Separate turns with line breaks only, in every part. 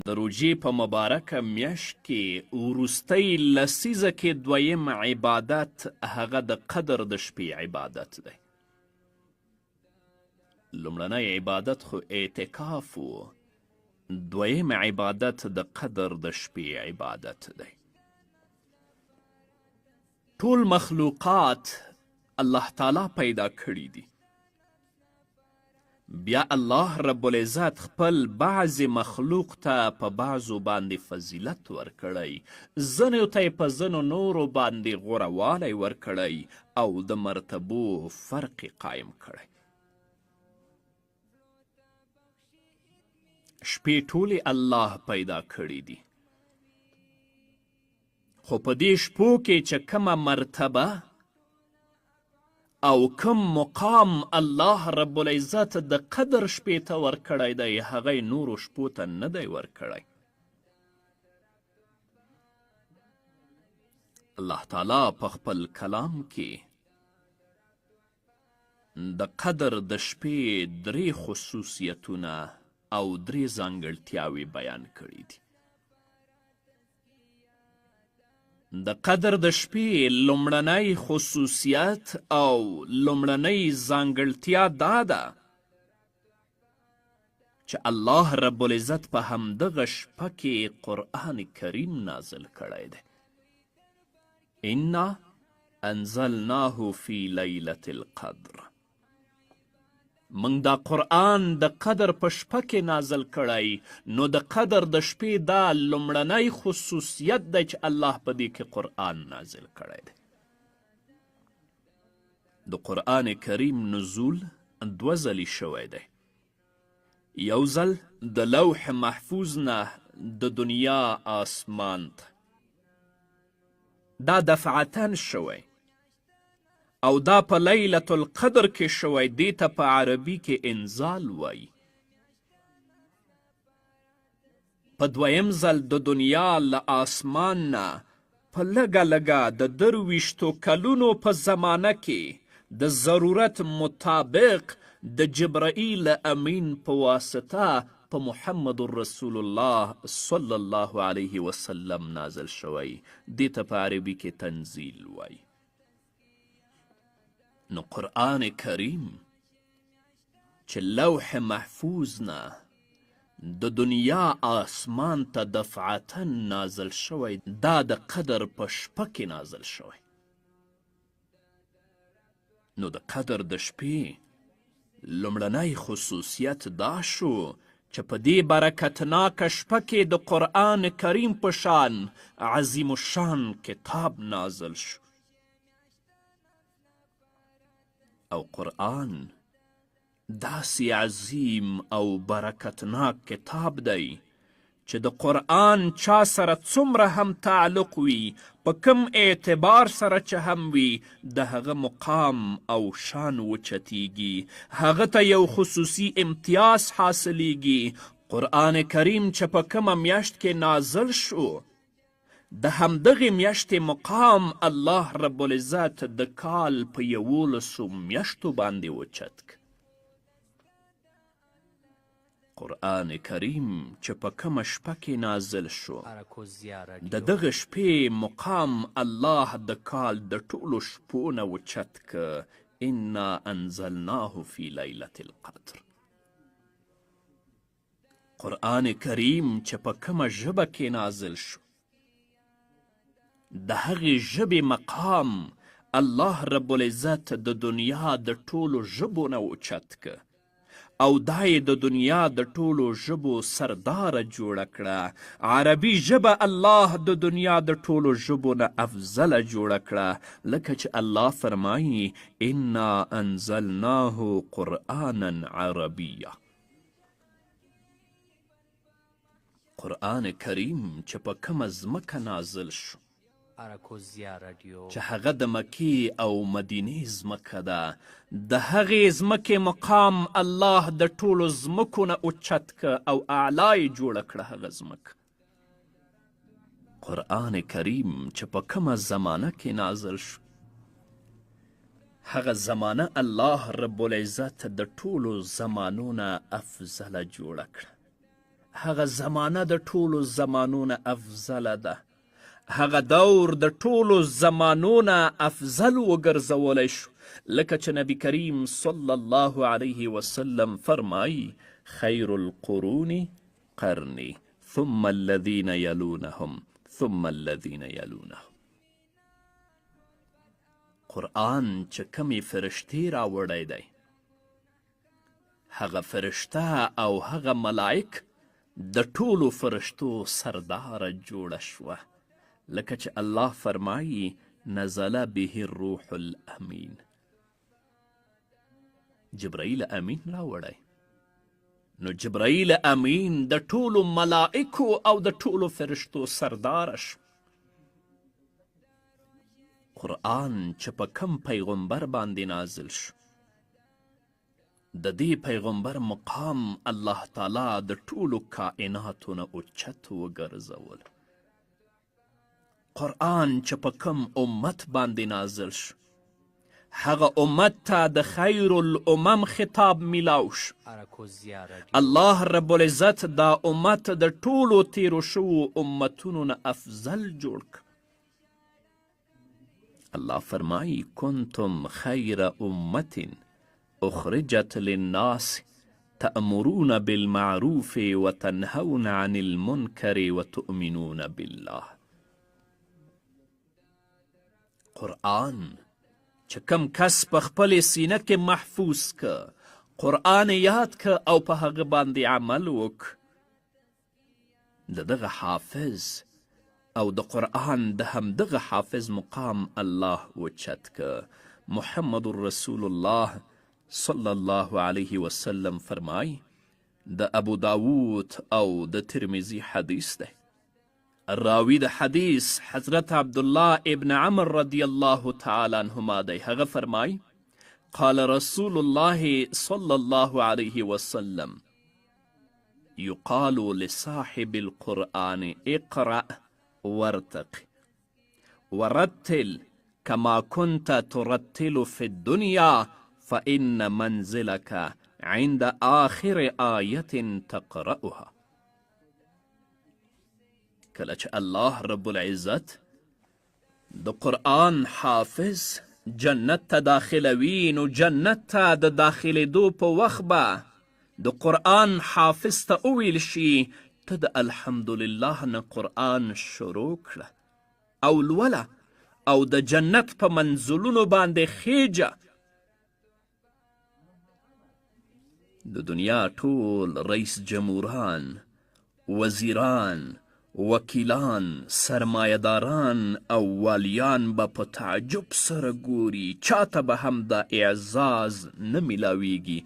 د روژې په مبارکه میاشت کې وروستۍ لسیزه کې دویم عبادت هغه د قدر د شپې عبادت دی. لومړنی عبادت خو اعتکاف و، دویم عبادت د قدر د شپې عبادت دی. ټول مخلوقات الله تعالی پیدا کړي دي. بیا الله رب العزت خپل بعضې مخلوق ته په بعضو باندې فضیلت ورکړی، ځینو ته یې په ځینو نورو باندې غوره والی ورکړی او د مرتبو فرق یې قایم کړی. شپې ټولې الله پیدا کړي دي، خو په دې شپو کې چې کومه مرتبه او کوم مقام الله رب العزت د قدر شپې ته ورکړی دی، هغه یې نورو شپو ته نه دی ورکړی. الله تعالی په خپل کلام کې د قدر د شپې درې خصوصیتونه او درې ځانګړتیاوې بیان کړي دي. د قدر د شپې لومړنی خصوصیت او لومړنۍ ځانګړتیا دا ده چې الله رب العزت په همدغه شپه کې قرآن کریم نازل کړی دی. انا انزلناه فی لیلة القدر. موږ دا قرآن د قدر په شپه کې نازل کړی، نو د قدر د شپې دا لومړنی خصوصیت دی چې الله په دې کې قرآن نازل کړی دی. د قرآن کریم نزول دوه ځلې شوی دی. یو ځل د لوح محفوظ نه د دنیا آسمان ته، دا دفعتا شوی او دا په لیلة القدر کې شوی، دې ته په عربي کې انزال وایي. په دویم ځل د دنیا له آسمان نه په لږه لږه د 23 کلونو په زمانه کې د ضرورت مطابق د جبرائیل امین په واسطه په محمد رسول الله صلی الله علیه وسلم نازل شوی، دې ته په عربي کې تنزیل وایي. نو قرآن کریم چې لوح محفوظ نه د دنیا آسمان ته دفعتا نازل شوی، دا د قدر په شپه کې نازل شوی. نو د قدر د شپې لومړنی خصوصیت دا شو چې په دې برکتناکه شپه کې د قرآن کریم په شان عظیم الشان کتاب نازل شو. او قرآن داسې عظیم او برکتناک کتاب دی چې د قرآن چا سره څومره هم تعلق وي، په کوم اعتبار سره چې هم وي، د هغه مقام او شان وچتیږي، هغه ته یو خصوصي امتیاز حاصلیږي. قرآن کریم چې په کومه میاشت کې نازل شو، د همدغې میاشتې مقام الله رب العزت د کال په 11 میاشتو باندې اوچت کړ. قرآن کریم چې په کومه شپه کې نازل شو، د دغه شپې مقام الله د کال د ټولو شپو نه اوچت که. انا انزلناه فی لیلة القدر. قرآن کریم چې په کومه ژبه کې نازل شو، د هغې ژبې مقام الله رب العزت د دنیا د ټولو ژبو نه اوچت که او دا یې د دنیا د ټولو ژبو سرداره جوړه کړه. عربي ژبه الله د دنیا د ټولو ژبو نه افضله جوړه کړه، لکه چې الله فرمایي انا انزلناه قرآنا عربیا. قرآن کریم چې په کومه ځمکه نازل شو، چې هغه د مکې او مدینې ځمکه ده، د هغې ځمکې مقام الله د ټولو ځمکو نه اوچت که او اعلی یې جوړه کړه هغه ځمکه. قرآن کریم چې په کومه زمانه کې نازل شو، هغه زمانه الله رب العزت د ټولو زمانو نه افضله جوړه کړه. هغه زمانه د ټولو زمانو نه افضله ده، هغه دور د ټولو زمانو نه افضل وګرځولی شو، لکه چې نبی کریم صلی الله علیه وسلم فرمایي: خیر القرون قرني ثم الذین یلونهم ثم الذین یلونهم. قرآن چې کومې فرشتې راوړی دی، هغه فرشته او هغه ملائک د ټولو فرشتو سرداره جوړه شوه، لکه چې الله فرمایي: نزل به الروح الامین. جبرائیل امین راوړی، نو جبرائیل امین د ټولو ملائکو او د ټولو فرشتو سرداره شو. قرآن چې په کم پیغمبر باندې نازل شو، د دې پیغمبر مقام الله تعالی د ټولو کائناتو نه اوچت وګرځول. قرآن چې په کم امت باندې نازل شو، هغه امت ته د خیر الامم خطاب میلاو شو. الله رب العزت دا امت د ټولو تیرو شوو امتونو نه افضل جوړ کړ. الله فرمایي: کنتم خیر امت اخرجت للناس تأمرون بالمعروف وتنهون عن المنکر وتؤمنون بالله. قرآن چې کم کس په خپلې سینه کې محفوظ که، قرآن یاد که او په هغه باندې عمل وک، د دغه حافظ او د قرآن د همدغه حافظ مقام الله اوچت که. محمد رسول الله صلی الله علیه وسلم فرمای، د ابو داود او د ترمذي حدیث دی، راوی د حدیث حضرت عبدالله ابن عمر رضی الله تعالی عنهما دی، هغه فرمای: قال رسول الله صلی الله علیه وسلم يقال لصاحب القرآن اقرأ وارتق ورتل كما كنت ترتل في الدنيا فإن منزلك عند آخر آية تقرأها. کله چې الله رب العزت د قرآن حافظ جنت ته داخلوي، نو جنت ته د داخلېدو په وخت به د قرآن حافظ ته وویل شي: ته د الحمدلله نه قرآن شروع کړه او لوله او د جنت په منزلونو باندې خیجه. د دنیا ټول رئیس جمهوران، وزیران، وکیلان، سرمایهداران او والیان به په تعجب سره ګوري، چاته به هم دا اعزاز نه میلاویږي،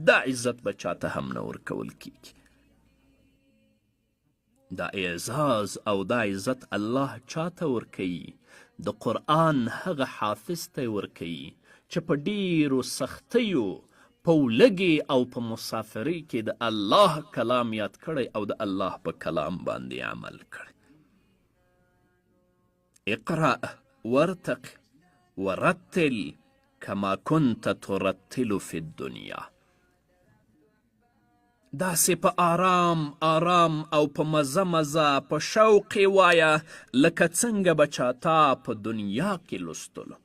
دا عزت به چاته هم نه ورکول کیږي. دا اعزاز او دا عزت الله چاته ورکوي؟ د قرآن هغه حافظ ته ورکوي چې په ډیرو سختیو، په ولږې او په مسافرۍ کې د الله کلام یاد کړی او د الله په کلام باندې عمل کړی. اقرأ وارتق ورتل کما كنت ترتل فی الدنیا. داسې په آرام آرام او په مزه مزه په شوق یې وایه لکه څنګه به چا تا په دنیا کې لوستلو.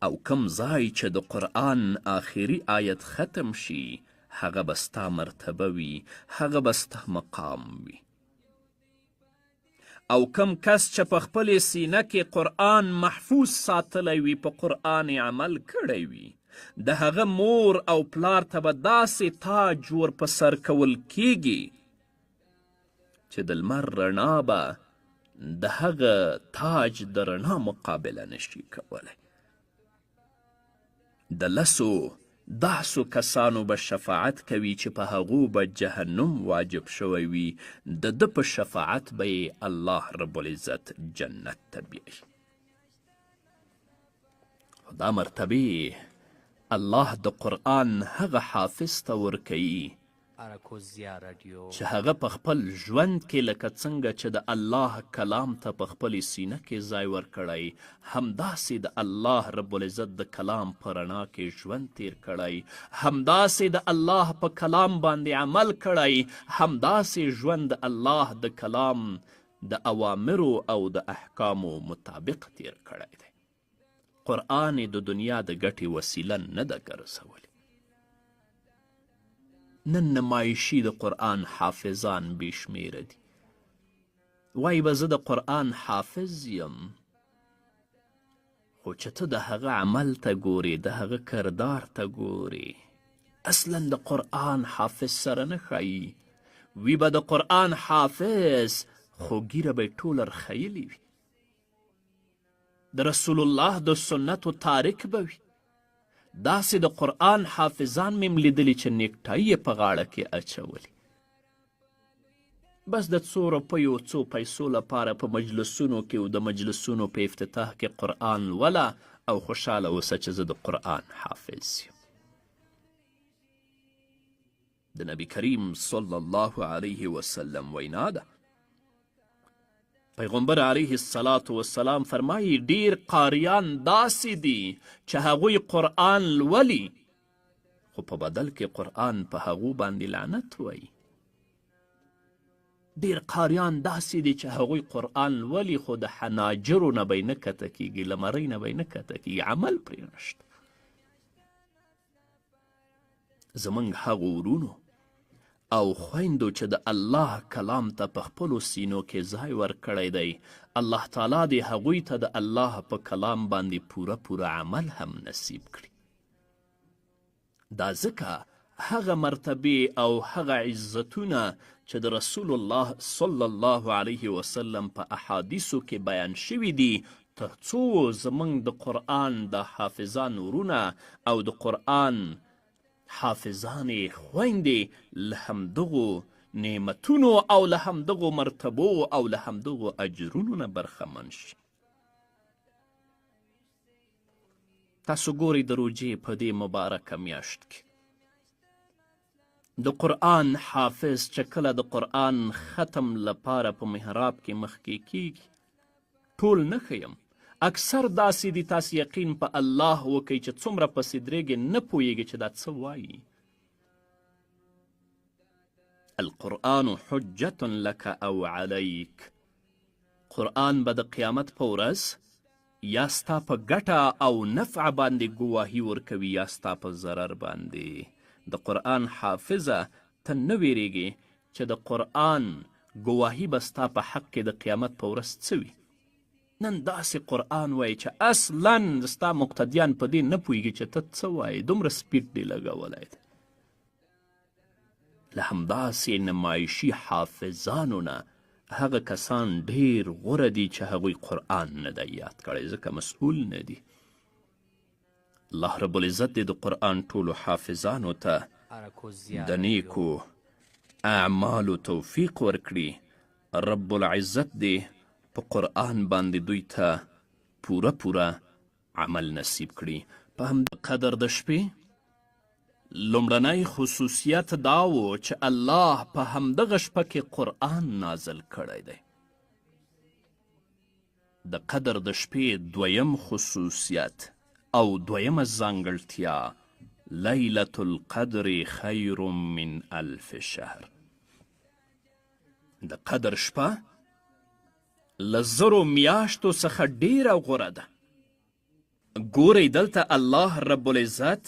او کم ځای چې د قرآن آخري آیت ختم شي، هغه به ستا مرتبه وي، هغه به ستا مقام وي. او کم کس چې په خپلې سینه کې قرآن محفوظ ساتلی وي، په قرآن عمل کړی وي، د هغه مور او پلار ته به داسې تاج ور په سر کول کیږي چې د لمر رڼا به د هغه تاج د رڼا مقابله نشي کولی. د لسو داسو کسانو به شفاعت کوي چې په هغو به جهنم واجب شوی وي، د ده په شفاعت به یې الله رب العزت جنت ته بیایي. خو دا مرتبې الله د قرآن هغه حافظ ته ورکوي
اراکوزیا راډیو.
چې هغه په خپل ژوند کې لکه څنګه چې د الله کلام ته په خپلې سینه کې ځای ورکړی، همداسې د الله رب العزت د کلام په رڼا کې ژوند تیر کړی، همداسې د الله په کلام باندې عمل کړی، همداسې ژوند د الله د کلام د اوامرو او د احکامو مطابق تیر کړی دی. قرآن یې د دنیا د ګټې وسیله نه ده ګرځولې. نن نمایشي د قرآن حافظان بې شمېره دي. وایي به زه د قرآن حافظ یم، خو چې ته د هغه عمل ته ګورې، د هغه کردار ته ګورې، اصلا د قرآن حافظ سره نه ښایي. وي به د قرآن حافظ، خو ږیره به یې ټوله رخیلې وي. د رسول الله د سنتو تارک به وي. داسې د قرآن حافظان مې هم لیدلي چې نیکټایي یې په غاړه کې اچولې. بس د څو روپیو څو پیسو لپاره په مجلسونو کې او د مجلسونو په افتتاح کې قرآن لوله او خوشحاله اوسه چې زه د قرآن حافظ یم. د نبی کریم صلی الله علیه وسلم وینا ده، پیغمبر علیه الصلاة والسلام فرمایي ډیر قاریان داسې دي چې هغوی قرآن لولي خو په بدل کې قرآن په هغو باندې لعنت وایي. ډیر قاریان داسې دي چې هغوی قرآن لولي خو د حناجرو نه به یې نه کته کیږي، له مرۍ نه به یې نه کته کیږي، عمل پرې نشته. زمونږ هغو ورونو او خویندو چې د الله کلام ته په خپلو سینو کې ځای ورکړی دی، الله تعالی دې هغوی ته د الله په کلام باندې پوره پوره عمل هم نصیب کړي. دا ځکه هغه مرتبې او هغه عزتونه چې د رسول الله صلی الله علیه وسلم په احادیثو کې بیان شوي دي، تر څو زمونږ د قرآن د حافظان ورونه او د قرآن حافظانې خویندې له همدغو نعمتونو او له همدغو مرتبو او له همدغو اجرونو نه برخمن شي. تاسو ګورئ د روژې په دې مبارکه میاشت کې د قرآن حافظ چې کله د قرآن ختم لپاره په محراب کې مخکې کیږي، ټول نه ښیم، اکثر داسې دي، تاسې یقین په الله وکئ چې څومره پسې درېږئ نه پوهیږئ چې دا څه وایي. القرآن حجة لک او علیک، قرآن به د قیامت په ورځ یا ستا په ګټه او نفع باندې ګواهي ورکوي یا ستا په ضرر باندې. د قرآن حافظه ته نه ویریږې چې د قرآن ګواهي به ستا په حق کې د قیامت په ورځ څه وي. نن داسې قرآن وایي چې اصلا ستا مقتدیان په دې نه پوهیږي چې ته څه وایې، دومره سپیډ دې لګولی دی. له همداسې نمایشي حافظانو نه هغه کسان ډیر غوره دي چې هغوی قرآن نه دی یاد کړی، ځکه مسؤل نه دي. الله رب العزت دې د قرآن ټولو حافظانو ته د نیکو اعمالو توفیق ورکړي. رب العزت دې په قرآن باندې دوی ته پوره پوره عمل نصیب کړي. په همدې قدر د شپې لومړنی خصوصیت دا و چې الله په همدغه شپه کې قرآن نازل کړی دی. د قدر د شپې دویم خصوصیت او دویمه ځانګړتیا لیلة القدر خیر من الف شهر، د قدر شپه له 1000 میاشتو څخه ډیره غوره ده. ګورئ دلته الله رب العزت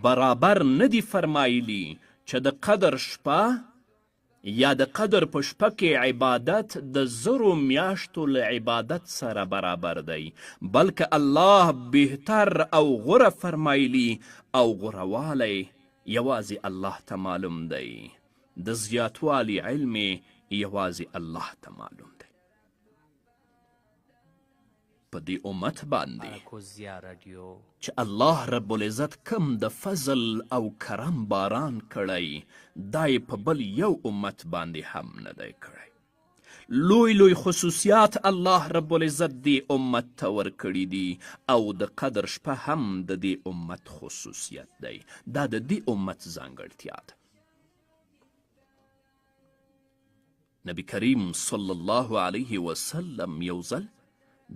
برابر نه دي فرمایلي چې د قدر شپه یا د قدر په شپه کې عبادت د 1000 میاشتو له عبادت سره برابر دی، بلکې الله بهتر او غوره فرمایلي او غورهوالی یوازې الله ته معلوم دی، د زیاتوالي علم یې یوازې الله ته معلوم دی. په دې امت باندې چې الله رب العزت کم د فضل او کرم باران کړی، دا یې په بل یو امت باندې هم نه دی کړی. لوی لوی خصوصیات الله رب العزت دې امت ته ورکړي دي او د قدر شپه هم د دې امت خصوصیت دی، دا د دې امت ځانګړتیا ده. نبی کریم صلی الله علیه وسلم یو ځل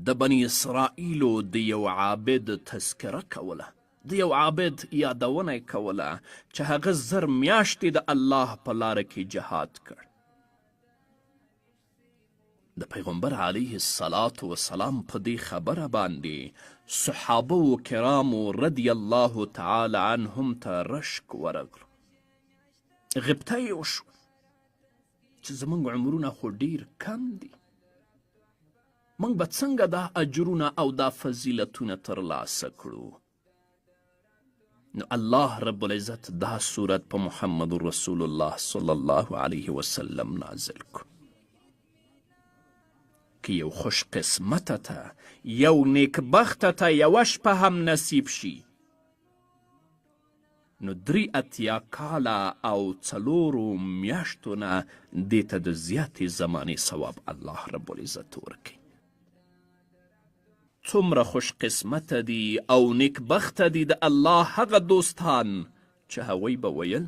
د بني اسرائیلو د یو عابد تذکره کوله، د یو عابد یادونه یې کوله چې هغه 1000 میاشتې د الله په لاره کې جهاد کړ. د پیغمبر علیه الصلاة والسلام په دې خبره باندې صحابه و کرامو رضی الله تعالی عنهم ته رشک ورغلو، غبطه یې وشوه چې زموږ عمرونه خو ډیر کم دي، موږ به څنګه دا اجرونه او دا فضیلتونه ترلاسه کړو؟ نو الله رب العزت دا سورت په محمد رسول الله صلی الله علیه وسلم نازل کړو. که یو خوش قسمته ته، یو نیکبخته ته یوه شپه هم نصیب شي، نو 83 کاله او 4 میاشتو نه دې ته د زیاتې زمانې ثواب الله رب العزت ورکوي. څومره خوش قسمته دي او نیکبخته دي د الله هغه دوستان چې هغوی به ویل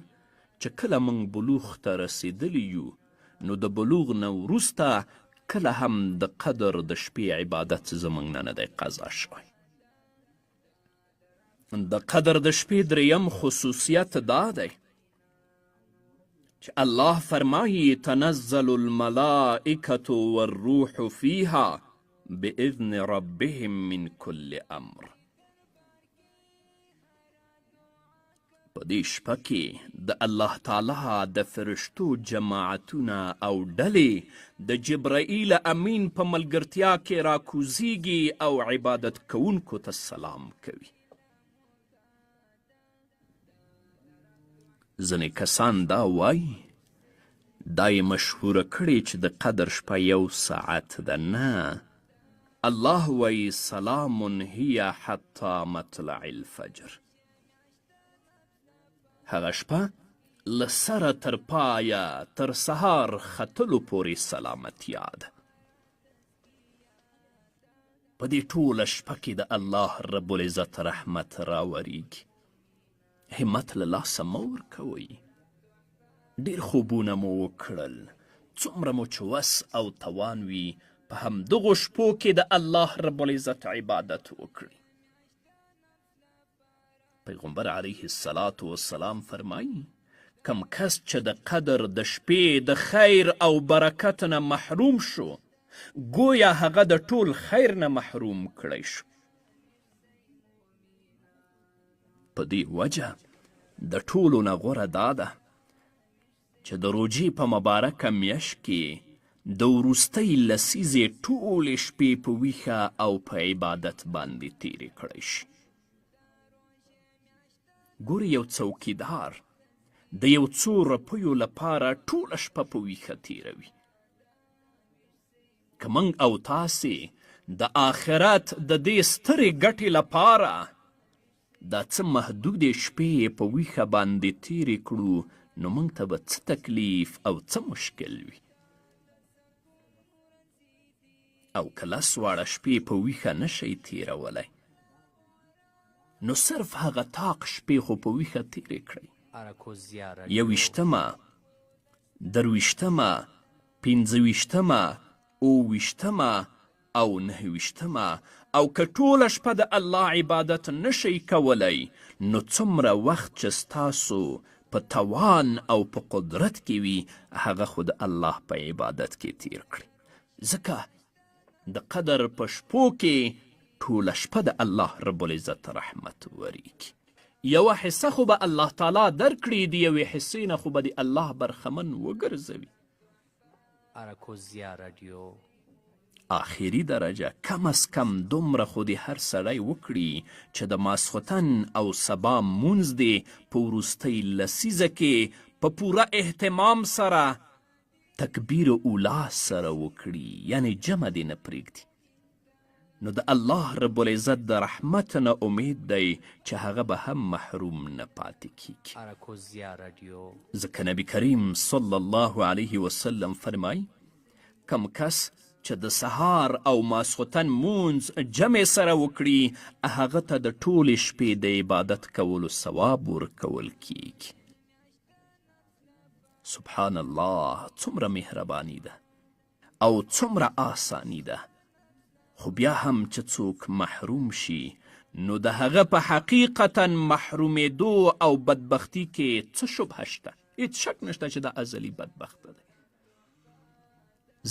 چې کله موږ بلوغ ته رسېدلي یو، نو د بلوغ نه وروسته کله هم د قدر د شپې عبادت زموږ نه نه دی قضا شوی. د قدر د شپې دریم خصوصیت دا دی چې الله فرمایي تنزل الملائکة والروح فیها بإذن ربهم من كل امر. په دې شپه کې د الله تعالی د فرشتو جماعتونه او ډلې د جبرائیل امین په ملګرتیا کې راکوزیږي او عبادت کوونکو ته سلام کوي. ځینې کسان دا وایي، دا یې مشهوره کړې چې د قدر شپه 1 ساعت ده. نه، الله وایي سلام هي حتی مطلع الفجر. هغه شپه له سره تر پایه تر سهار ختلو پورې سلامتیا ده. په دې ټوله شپه کې د الله رب العزت رحمت راوریږي. همت له لاسه مه ورکوئ. ډېر خوبونه مو وکړل، څومره مو چې وس او توان وي په همدغو شپو کې د الله رب العزت عبادت وکړئ. پیغمبر علیه الصلاة والسلام فرمایي کم کس چې د قدر د شپې د خیر او برکت نه محروم شو، ګویا هغه د ټول خیر نه محروم کړی شو. په دې وجه د ټولو نه غوره دا ده چې د روژې په مبارکه میاشت کې د وروستۍ لسیزې ټولې شپې په ویښه او په عبادت باندې تیرې کړی شي. ګورې یو څوکیدار د یو څو روپیو لپاره ټوله شپه په ویښه تیروي. که موږ او تاسې د آخرت د دې سترې ګټې لپاره دا څه محدودې شپې په ویښه باندې تیرې کړو، نو موږ ته به څه تکلیف او څه مشکل وي؟ او که لس واړه شپې په ویښه نه شئ تیرولی، نو صرف هغه طاق شپې خو په ویښه تیرې کړئ. 21مه، 23مه، 25مه، 27مه او 29مه، او که ټوله شپه د الله عبادت نشئ کولی، نو څومره وخت چې ستاسو په توان او په قدرت کې وي هغه خو د الله په عبادت کې تیر کړئ، ځکه د قدر په شپو کې ټوله شپه د الله رب العزت رحمت وریږي. یوه حصه خو به الله تعالی درکړي، د یوې حصې نه خو به د الله برخمن وګرځوي.
اراکوزیا رادیو.
آخري درجه کم از کم دومره خو دې هر سړی وکړي چې د ماسخوتن او سبا مونځ دې په وروستۍ لسیزه کې په پوره اهتمام سره تکبیر اولا سره وکړي، یعنې جمع دې نه پرېږدي. نو د الله رب العزت د رحمت نه امید دی چې هغه به هم محروم نه پاتې کیږي.
اراکوزیا رادیو.
ځکه نبی کریم صلی الله علیه وسلم فرمایي کم کس چې د سهار او ماسخوتن مونځ جمع سره وکړي هغه ته د ټولې شپې د عبادت کولو ثواب ورکول کیږي. سبحان الله، څومره مهرباني ده او څومره آساني ده. خو بیا هم چې څوک محروم شي نو د هغه په حقیقتا محرومېدو او بدبختی کې څه شبهه شته؟ هیڅ شک نشته چې دا ازلي بدبخته دی.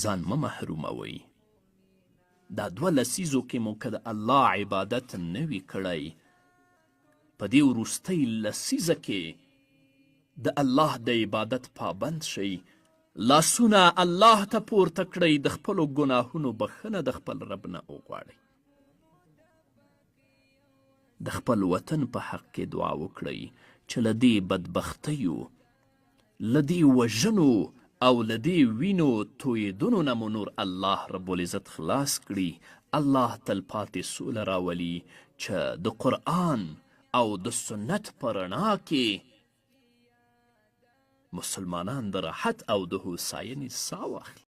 ځان مه محروموئ. دا دوه لسیزو کې مو که د الله عبادت نه وي کړی، په دې وروستۍ لسیزه کې د الله د عبادت پابند شئ، لاسونه الله ته پورته کړئ، د خپلو ګناهونو بخښنه د خپل رب نه وغواړئ، د خپل وطن په حق کې دعا وکړئ چې له دې بدبختیو، له دې وژنو او له دې وینو تویدونو نه مو نور الله رب العزت خلاص کړي. الله تلپاتې سوله راولي چې د قرآن او د سنت په رڼا کې مسلمانان د راحت او د هوساینې ساه واخلي.